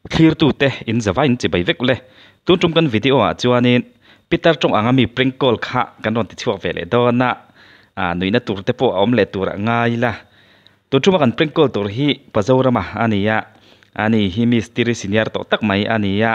Thlirtute in zavai in chibai vek ule. Tun tum kan video ah chuanin Peter tawng anga mi prank call kha kan rawn ti chhuak ve leh dawn a, ah nuihna tur te pawh a awm leh tur a ngai ila. Tun tuma kan prank call tur hi Pazorama a ni a, ani hi mistiri senior tawh tak mai a ni a,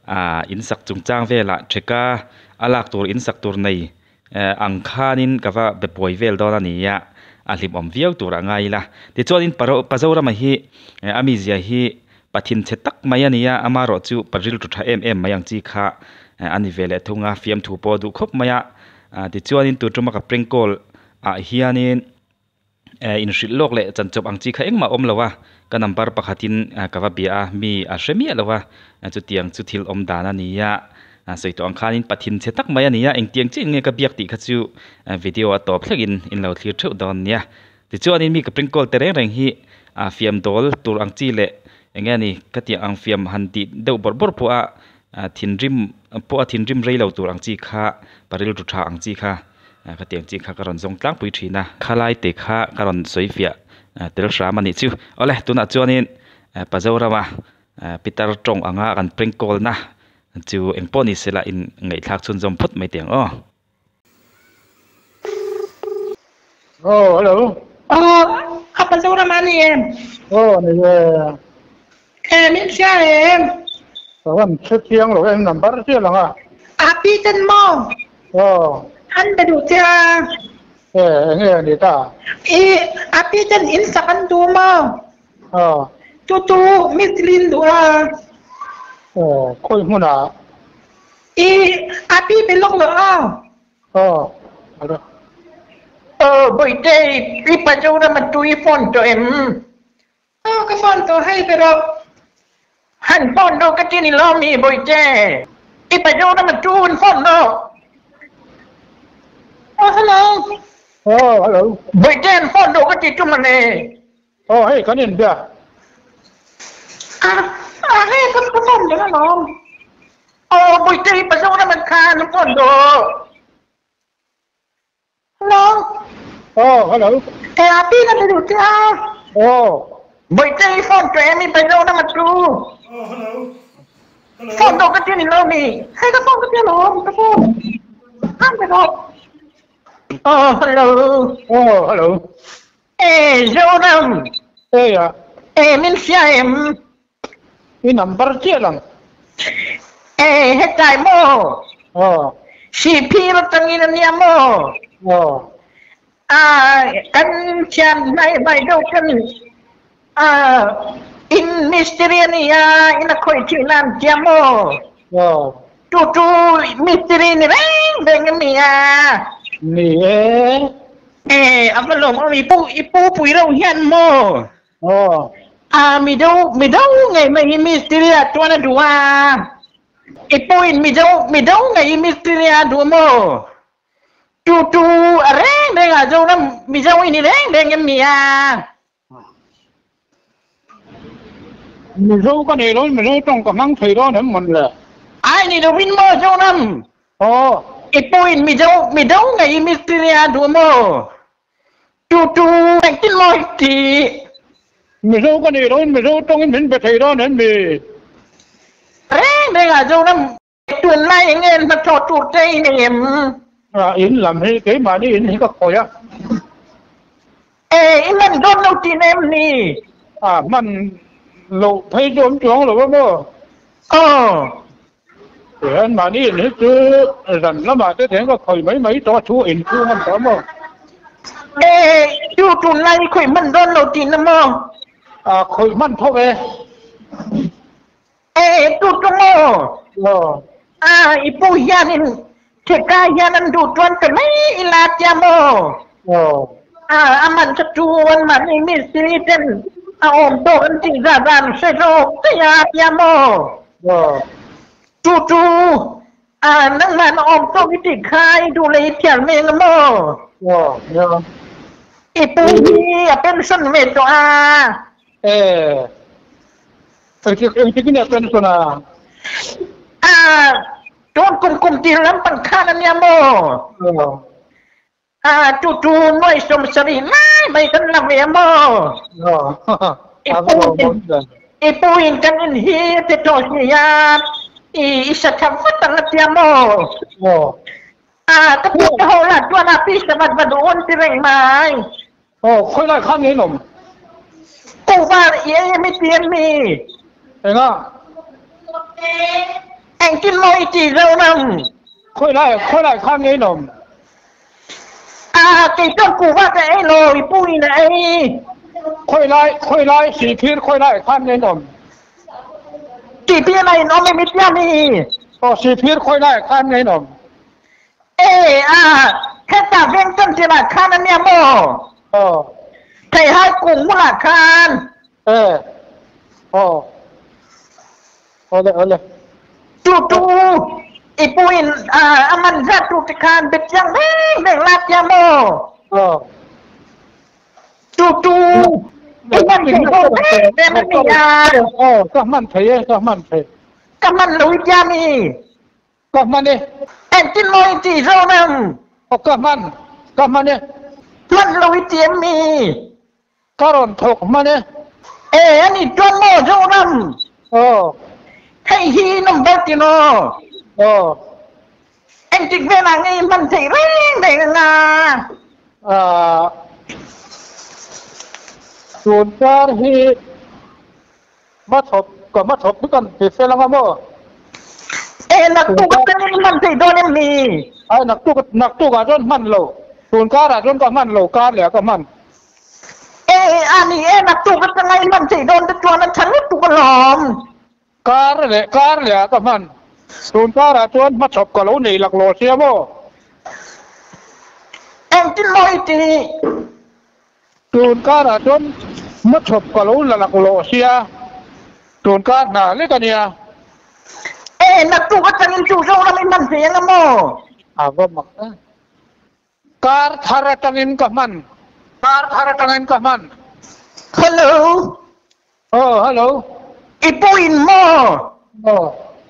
ah in sak chungchang velah theka a lak tur in sak tur nei ang khanin ka va be buai vel dawn a ni a, a hlimawm viau tur a ngai ila. Tichuanin Pazorama hi a mizia hi pathin chhe tak mai a ni a, amaherawh chu pa rilru tha em em mai ang chi kha a ni ve leh thung a, fiamthu pawh a duh khawp mai a. Tichuanin tun tuma ka prank call ah hianin inhrilh lawk leh chanchawp ang chi kha engmah a awm lo a, ka number pakhatin ka va bia a, mi a hre miah lo a, chutiang chu thil awm dan a ni a, sawi tawh ang khanin pathin chhe tak mai a ni a, engtiang chiah in nge ka biak tih kha chu video a tawp thlengin in lo thlir theuh dawn nia. Tichuanin mi ka prank call te reng reng hi fiam dawl tur ang chi leh eng nge ni ka tih ang fiam han tih deuh bawrh bawrh pawh a thinrim pawh a thinrim rei lo tur ang chi kha pa rilru tha ang chi kha. Khatiang chi kha ka rawn zawng tlangpui thin a. Khalai te kha ka rawn sawi fiah tel hram a nih chu. Awle, tunah chuanin Pazorama Peter tawng anga kan prank call na chu eng pawh ni sela in ngaihthlak chhunzawm phawt mai teh ang aw. Oh, hello. Oh, a Pazorama a ni em? Oh, ni e. E, min hria em? Ka rawn hre chiang lo em number chiah lang a. A Peter maw? Aw. An be duh che a. E, eng nge a ni ta? I, a pi ten in sak an duh maw? Aw. Chu chu mistiri in duh a. Aw, khawi hmunah? I, a pi be lawk lo a. Aw, alo. Aw, Bawihte, i Pazorama tu i phone tawh em? Aw ka phone tawh hei ber aw. Han phone do ka ti ni lo mi Bawihte. I pazo ram a tu an phone do. Aw hello. Aw hello. Bawihte an phone do ka ti tum ale. Aw hei kan in bia. A a hei ka ka phone ber alawm. Aw Bawihte i pazo ram an kha an phone do. Hello. Oh, hello. Eh, api na biru te a. Oh. Boite i phone to emi pa zo na matu. Oh, hello. Hello. Phone do ka tin lo mi. Hey, ka phone ka tin lo, ka phone. An be do. Oh, hello. Oh, hello. Eh, Zoram. Eh, ya. Eh, min sia em. I number chiah lang. Eh, hetlai maw? Aw. Sihphir atangin a nia maw? Aw. Ah, kan thian hnai hnai deuh ten ah, in mistiri a nia, in a khawih thih nan tia maw? Aw. Tu tu mistiri ni reng reng a nia. Ni e. Eh, a va lawm awm i pu i pu pui reuh hian maw? Aw. A mizo mizo ngei mai hi mistiri ah chuan a duh a. I pawhin mizo mizo ngei hi mistiri ah a duh maw? Tu tu a reng reng ah Zoram mizo i ni reng reng em ni a? Mizo ka nei lo in mizo tawng ka hmang thei dawn em mawn le? Ai ni lovin maw Zoram? Aw. I pawhin mizo mizo ngei hi mistiri ah a duh maw? Tu tu engtin maw i ti? Mizo ka nih loin Mizo tawngin min be thei dawn em mi? Reng reng ah Zoram tunlai eng nge hnathawh tur te i nei em? In lam hi keimahni in hi ka khawih a. E, i hman dawn lo tihna em ni? A, hman loh phei chu awm chuang lo a maw? Aw. Tihian mahni in hi chu zan lamah te theng ka khawih mai mai tawh a thu in chhung a ni tawh maw? E, chu tunlai i khawih hman dawn lo tihna maw? A, khawih hman tho e. E, chu chu maw? Aw. A, i pu hianin theka hian an duh chuan pe mai ila tia maw? Aw. A, a man kha chu an mahni mistiri ten a awm tawk an tih zat zan hre zawk daih a tia maw? Aw. Chu chu a nangmah na awm tawk i tih kha i duh leh i thial mai ang maw? Aw, nia. I pu hi a pension ve tawh a. E, engtik engtik in a pension a? A, tun kum kum tir lampang khan a nia maw? Aw. A, chu chu nuai 70 lai mai kan la ve a maw? Aw, I a pu va lawmawm ve. I puin kan in hi a ti tawh si a, i i sa tha vat ang a tia maw? Aw. A, ka pu ka ho lah chuan a pi sa vat va duh un ti reng mai. Aw, khawi lai khan nge in awm? Kuhva i ei em i ti em mi? Enga? Engtin maw i ti Zoram? Khawi lai, khawi lai khan nge in awm? A, kei chuan kuhva ka ei lo, i pu in a ei. Khawi lai, khawi lai, Sihphir khawi lai khan nge in awm? Sihphir ah in awm em i tia mi? Aw, Sihphir khawi lai khan nge in awm? E, a, hetah veng chanchin ah khan a nia maw? Aw. Theihai kung hmunah khan. E, aw. Awle, awle. Tu tu, i pu in a man zat tu te khan bet chiang veng veng la tia maw? Aw. Tu tu, i man thei ho veng veng a nia. Aw, ka hman thei e, ka hman thei. Ka hman lo i tia mi? Ka hman e. Engtin maw i tih zawk ang? Aw ka hman, ka hman e. Hman lo i ti em mi? Ka rawn thawk hman e. E, a ni chuan maw Zoram? Aw. Hei hi number ti maw? Aw. Engtik velah nge i hman theih reng reng anga? Ah, tun kar hi Hmachhawp, ka hmachhawp hi kan ti fel anga maw? E, naktuk atangin i hman thei dawn em ni? Ai, naktuk, naktuk ah chuan hman lo. Tun kar ah chuan ka hman lo, kar leh ah ka hman. E, a ni e, naktuk atanga i hman thei dawn te chuan a tha lutuk alawm. Kar leh, kar leh ah ka hman. Tun kar ah chuan hmachhawp ka lo nei laklawh sia maw? Engtin maw i tih? Tun karah chuan hmachhawp ka lo la laklawh sia, tun kar hna lek a nia. E, naktuk atangin chu Zoram i hman thei anga maw? A va mak e. Kar thar atangin ka hman. Kar thar atangin ka hman. Hello. Aw, hello. I puin maw? Aw.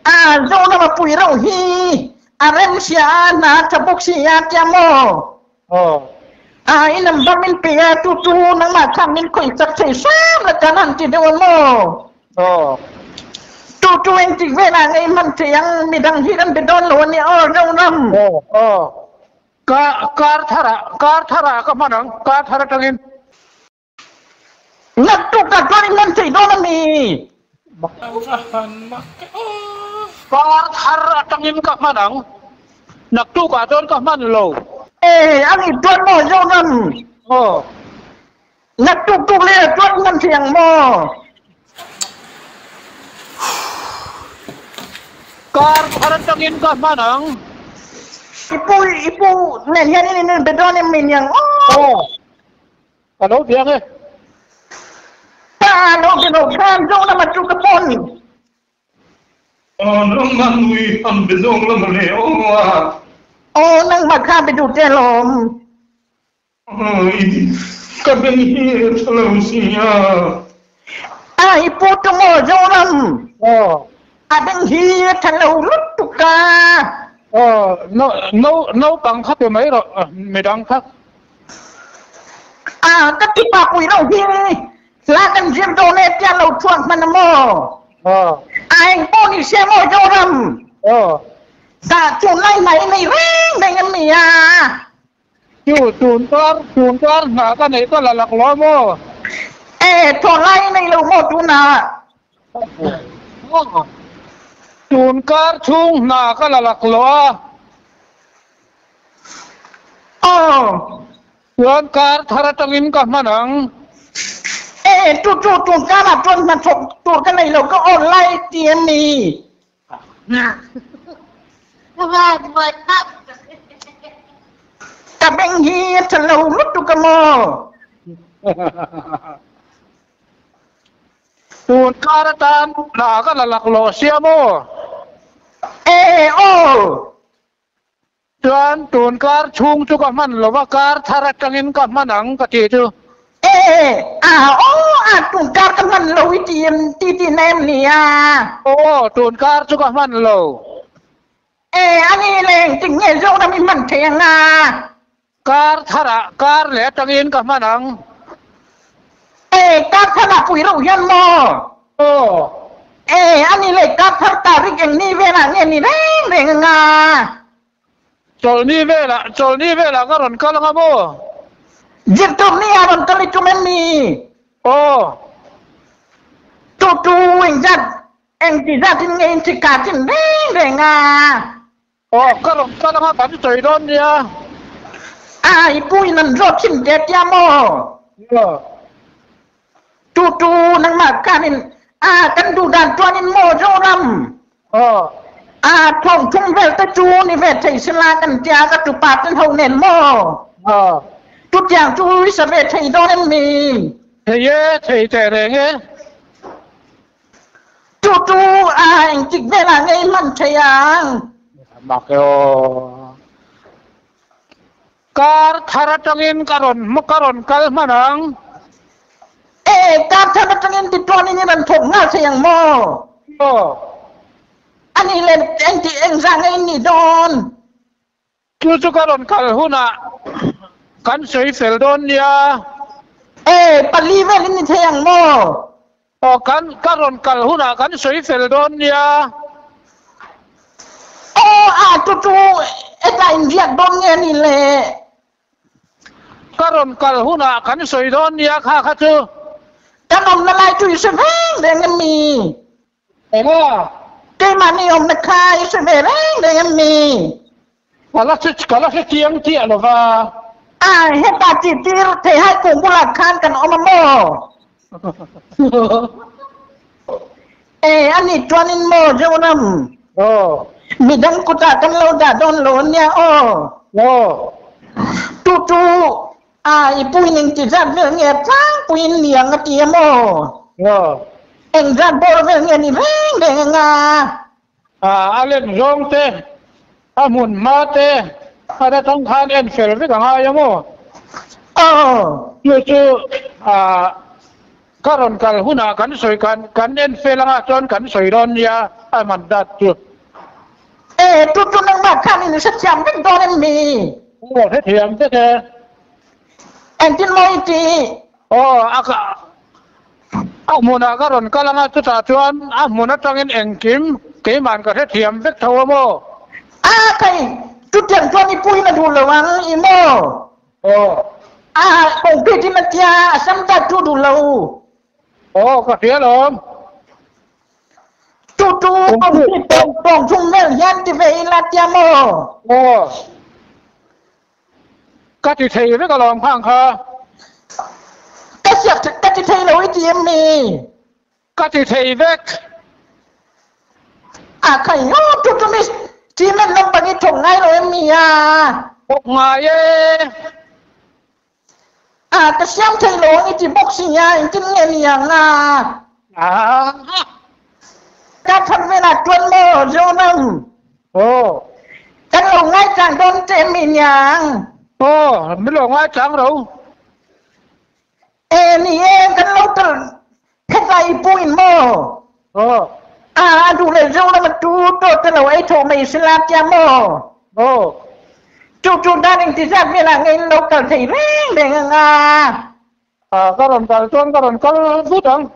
A, Zoram a pui reuh hi. A rem sia a, hna a tha bawk si a tia maw? Aw. A, i number min pe a, chu chu nangmah khan min khawih chak thei hram la kan han ti deuh a maw? Aw. Chu chu engtik velah ngei hman thei ang, midang hi kan be dawn lo a nia aw, Zoram. Aw, aw. Ka, kar tharah, kar tharah ka hman ang, kar thar atangin. Naktuk ah chuan i hman thei dawn a mi? Kar thar atangin ka hman ang. Naktuk ah chuan ka hman lo. E, a nih chuan maw Zoram? Aw. Naktuk tuk leh ah chuan i hman thei ang maw? Kar thar atangin ka hman ang. I pu, i pu nen hian in inbe dawn em mi niang aw? Aw. Ka lo biak e. Ka lo be lo khan zawng lama chu ka pawn. Aw nangmah nui han be zawng lama le aw a. Aw nangmah kha be duh che lawm. Oi ka beng hi tha lo sia. A i pu tu maw Zoram. Aw. A beng hi tha lo lutuk a. Aw no no naupang kha pe mai rawh midang kha. A ka ti pa pui lo hi hla kan zir dawn e tia lo chhuak hman a maw? A eng pawh ni se maw Zoram? Ka chun lai hnai nei reng reng em ni a? Chu tun kar tun kar hna ka neih ka la lak lo maw? E thaw lai nei lo maw tunah? Tun kar chhung hna ka la lak lo a. Aw. Chuan kar thar atangin ka hman ang. E, chu chu tun karah chuan hnathawk tur ka nei lo, ka online ti a ni. Ka beng hi a tha lo lutuk a maw? Tun kar atan hna ka la laklawh sia maw? E, aw. Chuan tun kar chhung chu ka hman lo va, kar thar atangin ka hman ang ka tih chu. E, a, aw, a, tun kar ka hman lo i ti em, ti tihna em ni a? Aw, tun kar chu ka hman lo. E, a ni le, engtin nge Zoram i hman thei ang a? Kar tharah, kar leh atangin ka hman ang. E, kar tharah pui reuh hian maw? Aw. E ani leh kar thar tarik eng ni velah nge ni reng reng anga? Chawlhni velah, chawlhni velah ka rawn kal anga maw? Zirtawp ni ah rawn kal i tum em ni? Aw. Tu tu engzat, engti zatin nge in chika chin reng reng a? Aw, ka rawn kal anga kan sawi dawn nia. A, i pu in an zawt thin ve tia maw? Aw. Tu tu nangmah khanin a kan duh dan chuanin maw Zoram? Aw. A thawng thum vel te chu ni ve thei sela kan tia ka tupa ten ho nen maw? Aw. Chutiang chu i sa ve thei dawn em ni? Thei e, thei teh reng e. Chu chu a engtik velah ngei hman thei ang? Mak e aw. Kar thar atangin ka rawn ka rawn kal hman ang. E, kar thar atangin tituanin i rawn thawk nghal thei ang maw? Aw. Ani leh engti engzah ngei ni dawn? Chu chu ka rawn kal hunah kan sawi fel dawn nia. E, pali vel in ni thei ang maw? Aw, kan ka rawn kal hunah kan sawi fel dawn nia. Aw, a chu chu hetah inriak dawn nge ni le? Ka rawn kal hunah kan sawi dawn nia kha kha chu. Kan awmna lai chu i hre reng reng em mi? Enga? Keimahni awmna kha i hre ve reng reng em ni? Ka la hre, ka la hre chiang chiah lo va. A, heta tih tir theihai kung bulah khan kan awm a maw? E, a nih chuanin maw Zoram? Aw. Midang kutah kan lo dah dawn lo ania aw. Aw. Tu chu A, i puin engti zat vel nge tlangpuiin niang a ti a maw? Aw. Eng zat bawr vel nge ni reng reng anga? A, a lem zawng te, a hmun hma te, a atang khan en fel vek a ngai a maw? Aw. Chu chu a, ka rawn kal hunah kan sawi kan kan en fel anga chuan kan sawi dawn nia a man dat chu. E, chu chu nangmah khan in hrethiam vek dawn em ni? Aw, hrethiam vek e. Engtin maw i tih? Aw, a ka a hmunah ka rawn kal anga chutah chuan a hmun atangin engkim keiman ka hrethiam vek tho a maw? A, khai, chutiang chuan i puiin a duh lo ang i maw? Aw. A, concrete in a tia, a sam dat chu duh lo. Aw, ka hria lawm. Chu chu concrete tawng tawng chung vel hian ti ve ila tia maw? Aw. Ka ti thei vek alawm khang kha. Ka siak ka ti thei lo i ti em ni? Ka ti thei vek. A khai aw chu chu miss cement lampang i thawk ngai lo em ni a? Thawk ngai e. A ka siam thei lo ang i ti bawk si a engtin nge ni ang a? A. Ka that velah chuan maw Zonam? Aw. Kan lo ngaichang dawn che em ni niang? Aw, min lo ngaichang ro. E ni e, kan lo kal hetlai i pu in maw? Aw. A, a duh leh Zoram a tu tawh te lo ei tho mai sila tia maw? Aw. Chu chu dan engti zat velah nge in lo kal thei reng reng ang a? A, ka rawn kal chuan ka rawn kal vut ang.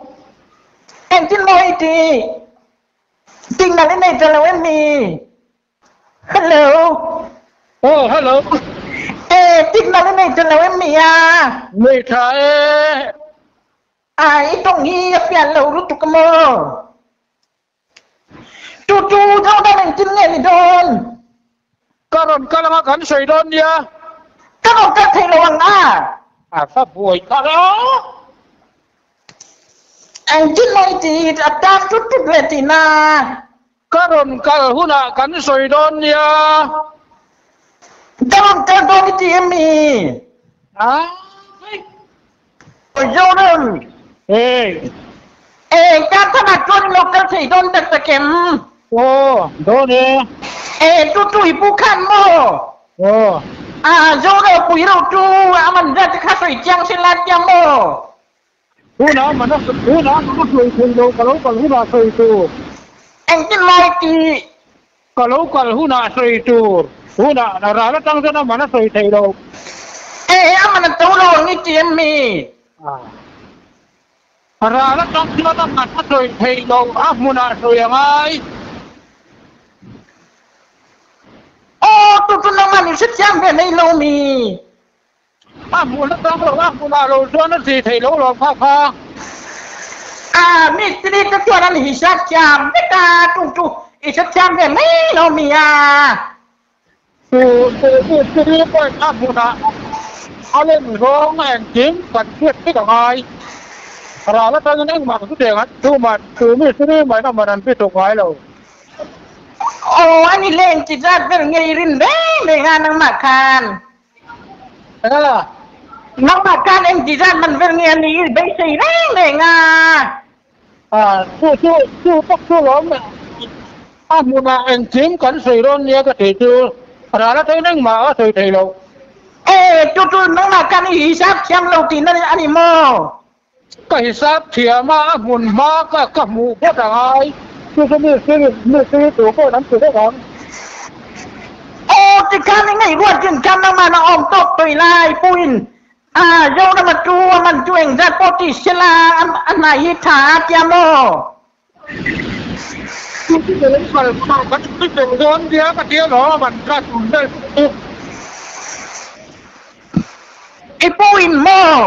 Engtin maw i tih? Signal i nei ta lo em ni? Hello. Aw, hello. E, signal i nei ta lo em ni a? Nei tha e. A, i tawng hi a fiah lo lutuk a maw? Chu chu zo dang engtin nge ni dawn? Ka rawn kal anga kan sawi dawn nia. Ka rawn kal thei lo ang a. A va buai kha a. Engtin maw i tih a tan tut tut leh tihna? Ka rawn kal hunah kan sawi dawn nia. Ka rawn kal dawn i ti em mi? A. Jordan. Hey. E, ka thamah chuan i lo kal thei dawn tak tak em? Aw, dawn e. E, chu chu i pu khan maw? Aw. A, Jordan pui reuh chu a man zat te kha sawi chiang se la tia maw? Hunah man a hunah man a sawi thei lo, ka lo kal hunah sawi tur. Engtin lai tih? Ka lo kal hunah sawi tur. Hunah ral atang chuan a man a sawi thei lo. E, a man a to lo ang i ti em mi? Ah. Ral atang chuan a man a sawi thei lo, a hmunah sawi a ngai. Aw, tu chu nangmah nih hrethiam ve mai lo mi? A hmun atang lo, a hmunah lo chuan a ti thei lo lawm kha kha. A, mistiri te chuan an hisap thiam vek a, tu chu i hrethiam ve mai lo mi a? Tu tu mistiri pawhin a hmunah a len zawng engkim kan hriat vek a ngai. Ral atangin engmah chu teng an tuman tu mistiri mahin a man an ti tuk ngai lo. Aw, a ni leng ti zat vel ngei rin reng reng a nangmah khan. Engala? Nangmah khan eng ti zat man vel nge a ni i beisei reng reng a. A, chu chu chu tak chu lawm a hmunah engkim kan sawi dawn nia ka tih chu ral atangin engmah a sawi thei lo. E, chu chu nangmah khan i hisap thiam lo tihna a ni maw? Ka hisap thiam a, a hmun hma ka ka hmuh phawt a ngai. Chu chu mistiri mistiri tur pawhin an ti vek ang. Aw tikhan i ngaihruat chin khan nangmah na awm tawk tawih lai pawhin a Zorama chu a man chu engzat pawh ti sela a hnai hi tha a tia maw? Chu chu ka lo kal hmunah kan ti fel dawn nia ka tia lo a man kha tun vel chu. I pawhin maw?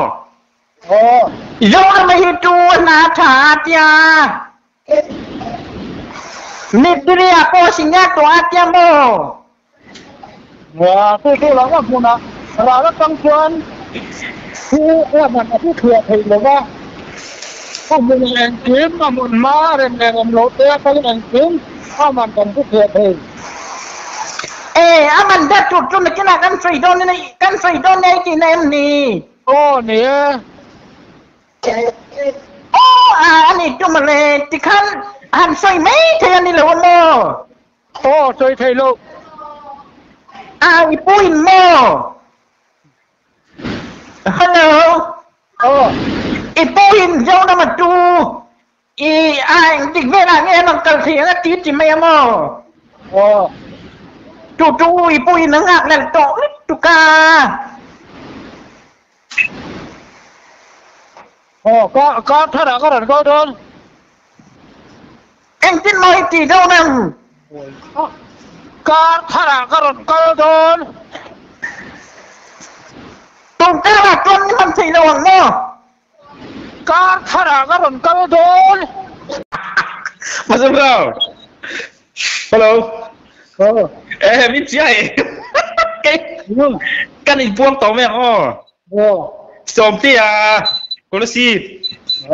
Zorama hi chu a hna tha a tia. Mistiri-ah pawh a senior tawh a tia maw? Nia, chu chu lo a hmunah ral atang chuan thu a hman a thu thliah theih lo va, a hmunah engkim a hmun hma a rem leh rem loh te atangin engkim a man kan thu thliah thei. E, a man ber tur chu nakinah kan sawi dawn kan sawi dawn nia i tihna em ni? Aw ni e. Aw a a ni chu mawle tikhan han sawi mai thei a ni lo a maw? Aw sawi thei lo. A i pu in maw? Hello. Aw. I pu in Zoram a tu i a engtik velah nge an rawn kal thei ang a ti ti mai a maw? Aw. Tu tu i pu in a nghak lel tawh lutuk a. Aw ka kar tharah ka rawn kal dawn. Engtin maw i tih dawn ang? Kar tharah ka rawn kal dawn. Tun karah chuan ni hman thei lo ang maw? Kar tharah ka rawn kal dawn. Masam Rao. Hello. Eh min chiai. Kei kan inpuang tawh mai ang aw. Sawmtea Kolasib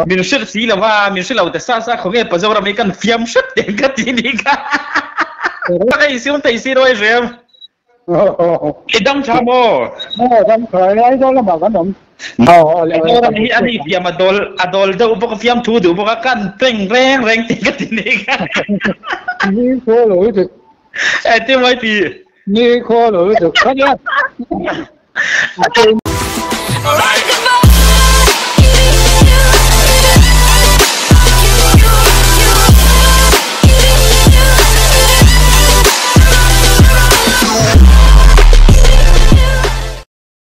min hrilh si lo va, min hrilh lo ta sa sa khawnge Pazoram hi kan fiam hrep teh ka ti ni kha. Ka insiam thei si ruai hrem. I dam tha maw? Aw dam tha e, Aizawl lamah kan awm. Aizawl hi a ni fiam a dawl a dawl deuh bawk a fiam thu duh bawk a kan peng reng reng tih ka ti ni kha. Ni khaw lo lutuk. Eh ti mai ti. Ni khaw lo lutuk kha nia. Alright.